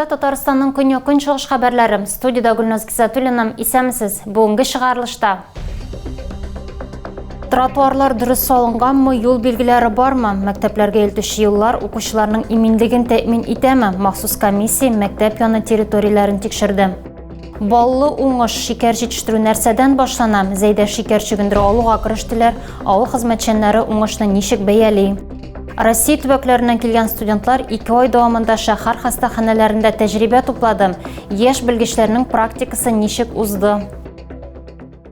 Эфирда Татарстанның көньяк-көнчыгыш хәбәрләре. Студиядә Гөлназ Гизатуллина. Исәнмесез. Бүгенге чыгарылышта. Тротуарлар дөрес салынганмы, юл билгеләре бармы? Мәктәпләргә илтүче юллар укучыларның иминлеген тәэмин итәме? Махсус комиссия мәктәп яны территорияләрен тикшерде. Баллы уңыш, шикәр җитештерү нәрсәдән башлана? Зәйдә шикәр чөгендере алуга керештеләр. Авыл хезмәтчәннәре уңышны ничек бәяли? Россия төбәкләреннән килгән студентлар ике ай дәвамында шәһәр хастаханәләрендә тәҗрибә туплады. Яшь белгечләрнең практикасы ничек узды?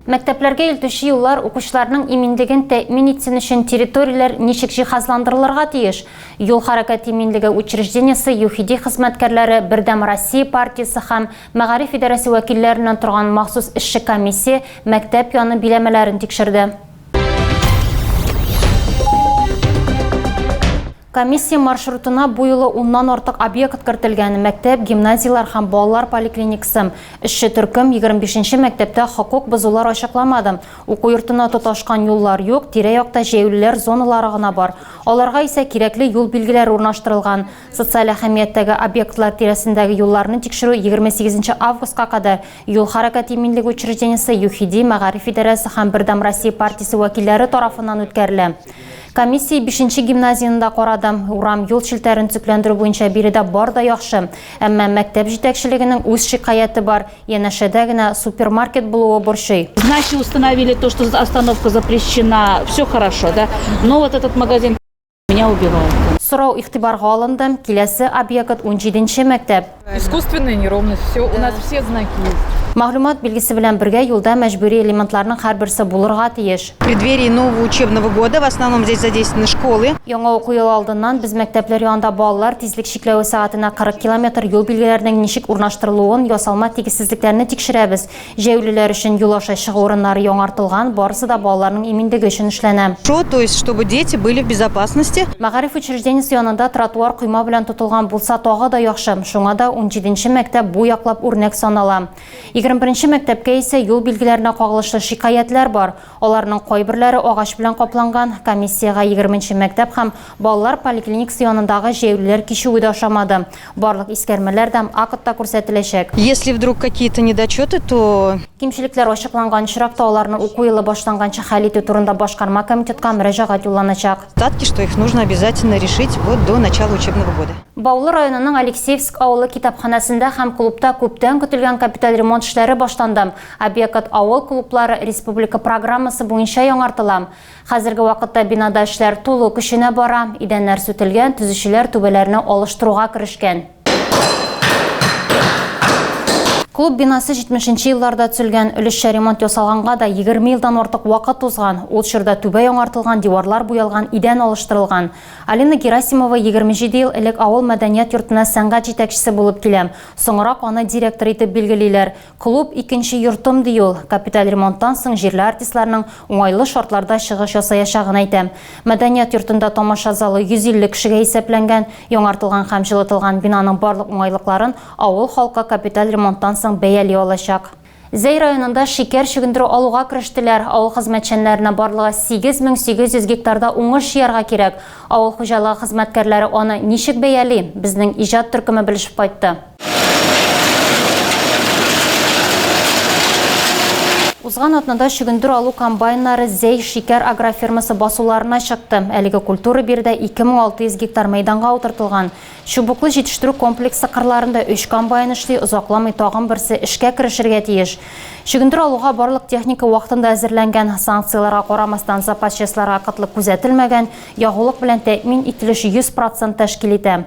Мәктәпләргә илтүче юллар укучыларның иминлеген тәэмин итсен өчен территорияләр ничек җиһазландырылырга тиеш? Юл хәрәкәте иминлеге учреждениесе ЮХИДИ хезмәткәрләре, Бердәм Россия партиясе һәм мәгариф идарәсе вәкилләреннән торган махсус эшче комиссия мәктәп яны биләмәләрен тикшерде. Комиссия маршрутына бу юлы уннан артык объект кертелгән, мәктәп, гимназияләр һәм балалар поликлиникасы. Эшче төркем 25 нче мәктәптә хокук бозулар ачыкламады. Уку йортына тоташкан юллар юк, тирә-якта җәяүлеләр зоналары гына бар. Аларга исә кирәкле юл билгеләре урнаштырылган. Социаль әһәмияттәге объектлар тирәсендәге юлларны тикшерү 28 нче августка кадәр Юл хәрәкәте иминлеге учреждениесе, ЮХИДИ, Мәгариф идарәсе һәм Бердәм Россия партиясе вәкилләре тарафыннан үткәрелә. Комиссия бишенче гимназияне дә карады. Урам юл челтәрен төзекләндерү буенча биредә бар да яхшы. Әмма мәктәп җитәкчелегенең үз шикаяте бар, янәшәдә генә супермаркет булуы борчый. Знаки установили, то, что остановка запрещена, все хорошо, да? Но вот этот магазин меня убивает. Сорау игътибарга алынды. Киләсе объект, унҗиденче мәктәп. Искусственная неровность, все, у нас все знаки есть. Мәгълүмат билгесе белән бергә юлда мәҗбүри элементларның һәрберсе булырга тиеш. В преддверии нового учебного года в основном здесь задействованы школы. Яңа уку елы алдыннан без мәктәпләр янында балалар тизлек чикләве сәгатенә 40 километр юл билгеләренең ничек урнаштырылуын, ясалма тигезсезлекләрне тикшерәбез. Җәяүлеләр өчен юл аша чыгу урыннары яңартылган, барысы да балаларның иминлеге өчен эшләнә. Шо, то есть, чтобы дети были в безопасности. Мәгариф учреждениесе янында тротуар койма белән тотылган булса тагы да яхшы. Шуңа да унҗиденче мәктәп бу яклап үрнәк санала. Егерме беренче мәктәпкә исә юл билгеләренә кагылышлы шикаятьләр бар. Аларның кайберләре агач белән капланган. Комиссиягә егерменче мәктәп һәм балалар поликлиникасы янындагы җәяүлеләр кичүе дә ошамады. Барлык искәрмәләр дә актта күрсәтеләчәк. Если вдруг какие-то недочеты, то. Кимчелекләр ачыкланган очракта, аларны уку елы башланганчы хәл итү турында башкарма комитетка мөрәҗәгать юлланачак. Остатки, что их нужно обязательно решить вот до начала учебного года. Баулы районының Алексеевск авылы китапханәсендә һәм клубта күптән көтелгән капиталь ремонт эшләре башланды. Объект Авыл клублары республика программасы буенча яңартыла. Хәзерге вакытта бинада эшләр тулы көченә бара, идәннәр сүтелгән, төзүчеләр түбәләрне алыштыруга керешкән. Клуб бинасы 70 нче елларда төзелгән, өлешчә ремонт ясалганга да 20 елдан артык вакыт узган. Ул чорда түбә яңартылган, диварлар буялган, идән алыштырылган. Алина Герасимова 27 ел элек авыл мәдәният йортына сәнгать җитәкчесе булып килә. Соңрак аны директор итеп билгелиләр. Клуб, икенче йортым, ди ул. Капиталь ремонттан соң җирле артистларның уңайлы шартларда чыгыш ясаячагын әйтә. Мәдәният йортында тамаша залы 150 кешегә исәпләнгән. Яңартылган һәм җылытылган бинаның барлык уңайлыкларын авыл халкы капиталь ремонттан соң бәяли алачак. Зәй районында шикәр чөгендере алуга керештеләр. Авыл хезмәтчәннәренә барлыгы 8800 гектарда уңыш җыярга кирәк. Авыл хуҗалыгы хезмәткәрләре аны ничек бәяли? Безнең иҗат төркеме белешеп кайтты. Узган атнада чөгендер алу комбайннары Зәй шикәр агрофирмасы басуларына чыкты. Әлеге культура биредә 2600 гектар мәйданга утыртылган. Чубуклы җитештерү комплексы кырларында өч комбайн эшли, озакламый тагын берсе эшкә керешергә тиеш. Чөгендер алуга барлык техника вакытында әзерләнгән. Санкцияләргә карамастан, запас частьларга кытлык күзәтелмәгән. Ягулык белән тәэмин ителеш 100 процент тәшкил итә.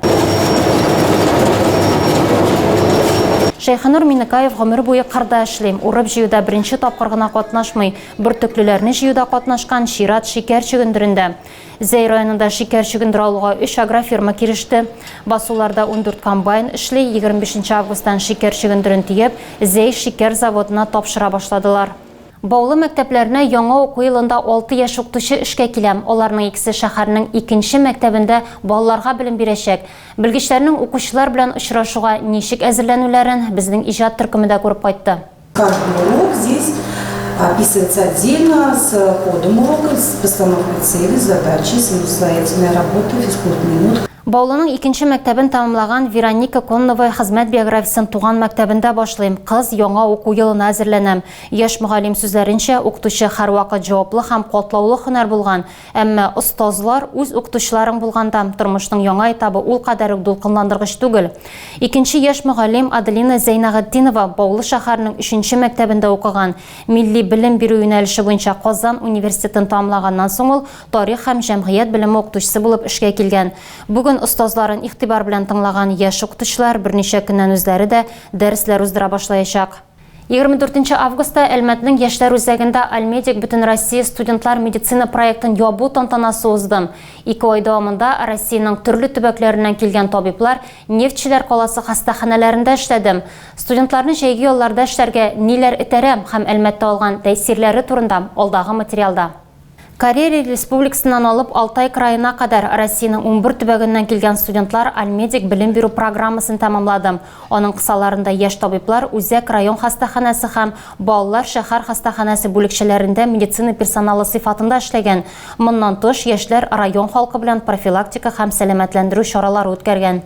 Шәйхенур Минекаев гомер буе кырда эшли. Урып-җыюда беренче тапкыр гына катнашмый. Бөртеклеләрне җыюда катнашкан, чират шикәр чөгендерендә. Зәй районында шикәр чөгендере алуга өч агрофирма киреште. Басуларда 14 комбайн эшли. 25 августтан шикәр чөгендерен төяп, Зәй шикәр заводына тапшыра башладылар. Баулы мәктәпләренә яңа уку елында алты яшь укытучы эшкә килә. Аларның икесе шәһәрнең икенче мәктәбендә балаларга белем бирәчәк. Белгечләрнең укучылар белән очрашуга ничек әзерләнүләрен безнең иҗат төркеме дә күреп кайтты. Каждый урок здесь описывается отдельно с кодом урока, с постановкой цели, задачи, самостоятельная работа, физкультминут. Баулының икенче мәктәбен тәмамлаган Вероника Коннова хезмәт биографиясен туган мәктәбендә башлый. Кыз яңа уку елына әзерләнә. Яшь мөгаллим сүзләренчә, укытучы һәрвакыт җаваплы һәм катлаулы һөнәр булган. Әмма остазлар, үз укытучыларың булганда, тормышның яңа этабы ул кадәр үк дулкынландыргыч түгел. Икенче яшь мөгаллим Аделина Зәйнәгытдинова Баулы шәһәренең өченче мәктәбендә укыган. Милли белем бирү юнәлеше буенча Казан университетын тәмамлаганнан соң ул тарих һәм җәмгыять белеме укытучысы булып эшкә килгән. Бүген остазларын игътибар белән тыңлаган яшь укытучылар берничә көннән үзләре дә дәресләр уздыра башлаячак. 24 нче августта Әлмәтнең Яшьләр үзәгендә Альмедик Бөтенроссия студентлар медицина проектын ябу тантанасы узды. Ике ай дәвамында Россиянең төрле төбәкләреннән килгән табиблар нефтьчеләр каласы хастаханәләрендә эшләде. Студентларны җәйге ялларда эшләргә ниләр этәрә һәм Әлмәттә алган тәэсирләре турында алдагы материалда. Карелия Республикасыннан алып Алтай краена кадәр Россиянең 11 төбәгеннән килгән студентлар Альмедик белем бирү программасын тәмамлады. Аның кысаларында яшь табиблар Үзәк район хастаханәсе һәм Балалар шәһәр хастаханәсе бүлекчәләрендә медицина персоналы сыйфатында эшләгән. Моннан тыш, яшьләр район халкы белән профилактика һәм сәламәтләндерү чаралары үткәргән.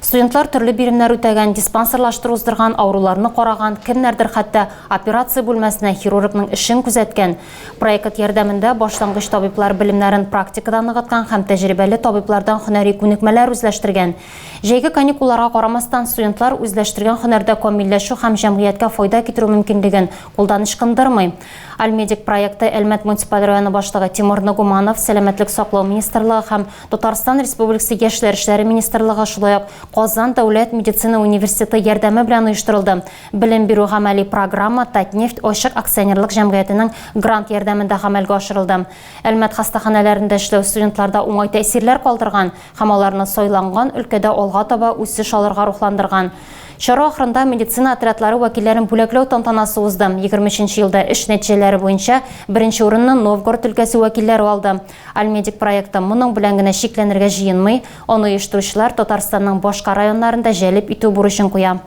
Студентлар төрле биремнәр үтәгән, диспансерлаштыру уздырган, авыруларны караган, кемнәрдер хәтта операция бүлмәсенә хирургның эшен күзәткән. Проект ярдәмендә башлангыч табиблар белемнәрен практикада ныгыткан һәм тәҗрибәле табиблардан һөнәри күнекмәләр үзләштергән. Җәйге каникулларга карамастан, студентлар үзләштергән һөнәрдә камилләшү һәм җәмгыятькә файда китерү мөмкинлеген кулдан ычкындырмый. Альмедик проекты Әлмәт муниципаль районы башлыгы Тимур Нагуманов, Сәламәтлек саклау министрлыгы һәм Татарстан Республикасы Яшьләр эшләре министрлыгы, шулай ук Казан дәүләт медицина университеты ярдәме белән оештырылды. Белем бирү гамәли программа Татнефть ачык акционерлык җәмгыятенең грант ярдәмендә гамәлгә ашырылды. Әлмәт хастаханәләрендә эшләү студентларда уңай тәэсирләр калдырган һәм аларны сайланган өлкәдә алга таба үсеш алырга рухландырган. Чара ахырында медицина отрядлары вәкилләрен бүләкләү тантанасы узды. 23 нче елда эш нәтиҗәләре буенча беренче урынны Новгород өлкәсе вәкилләре алды. Альмедик проекты моның белән генә чикләнергә җыенмый, аны оештыручылар Татарстанның башка районнарын да җәлеп итү бурычын куя.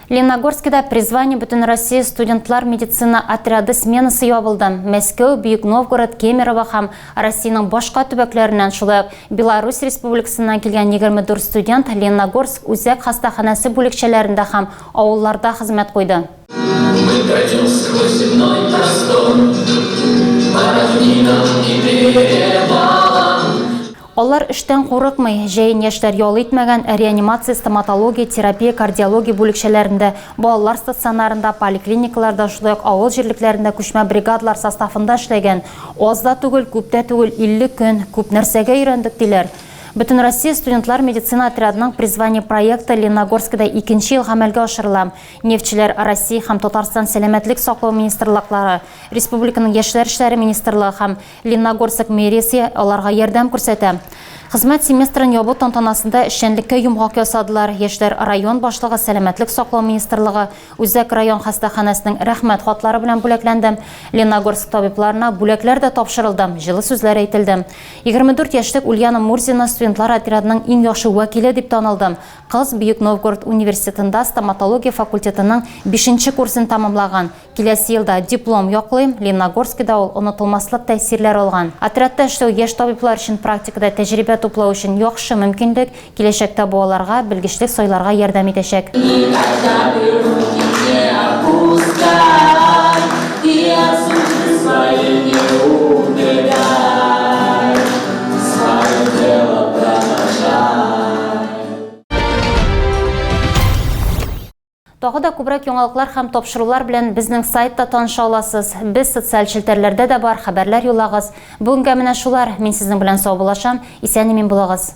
Лениногорскида Призвание Бөтенроссия студентлар медицина отряды сменасы ябылды. Мәскәү, Бөек Новгород, Кемерово һәм Россиянең башка төбәкләреннән, шулай ук Беларусь Республикасыннан килгән 24 студент Лениногорск үзәк хастаханәсе бүлекчәләрендә һәм авылларда хезмәт куйды. Мы пройдем сквозь земной простор По равнинам и перевалам. Алар эштән курыкмый. Җәен яшьләр ял итмәгән, ә реанимация, стоматология, терапия, кардиология бүлекчәләрендә, балалар стационарында, поликлиникаларда, шулай ук авыл җирлекләрендә күчмә бригадалар составында эшләгән. Аз да түгел, күп тә түгел, 50 көн. Күп нәрсәгә өйрәндек, диләр. Бөтенроссия студентлар медицина отрядының Призвание проекты Лениногорскида икенче ел гамәлгә ашырыла. Нефтьчеләр Россия һәм Татарстан Сәламәтлек саклау министрлыклары, республиканың Яшьләр эшләре министрлыгы һәм Лениногорск мэриясе аларга ярдәм күрсәтә. Хезмәт семестрын ябу тантанасында эшчәнлеккә йомгак ясадылар. Яшьләр район башлыгы, Сәламәтлек саклау министрлыгы, Үзәк район хастаханәсенең Рәхмәт хатлары белән бүләкләнде. Лениногорск табибларына бүләкләр дә тапшырылды, җылы сүзләр әйтелде. 24 яшьлек Ульяна Мурзина студентлар отрядының иң яхшы вәкиле дип танылды. Кыз Бөек Новгород университетында стоматология факультетының бишенче курсын тәмамлаган. Киләсе елда диплом яклыйм, Лениногорскида ул онытылмаслык тәэсирләр алган. Отрядта эшләү яшь табиблар өчен практикада тәҗрибә туплау өчен яхшы мөмкинлек, киләчәктә бу аларга белгечлек сайларга ярдәм итәчәк. Никогда ты руки не опускай И от судьбы своей не убегай Свое дело продолжай. Тагы да күбрәк яңалыклар һәм тапшырулар белән безнең сайтта таныша аласыз. Без социаль челтәрләрдә дә бар, хәбәрләр юллагыз. Бүгенгә менә шулар. Мин сезнең белән саубуллашам. Исән-имин булыгыз.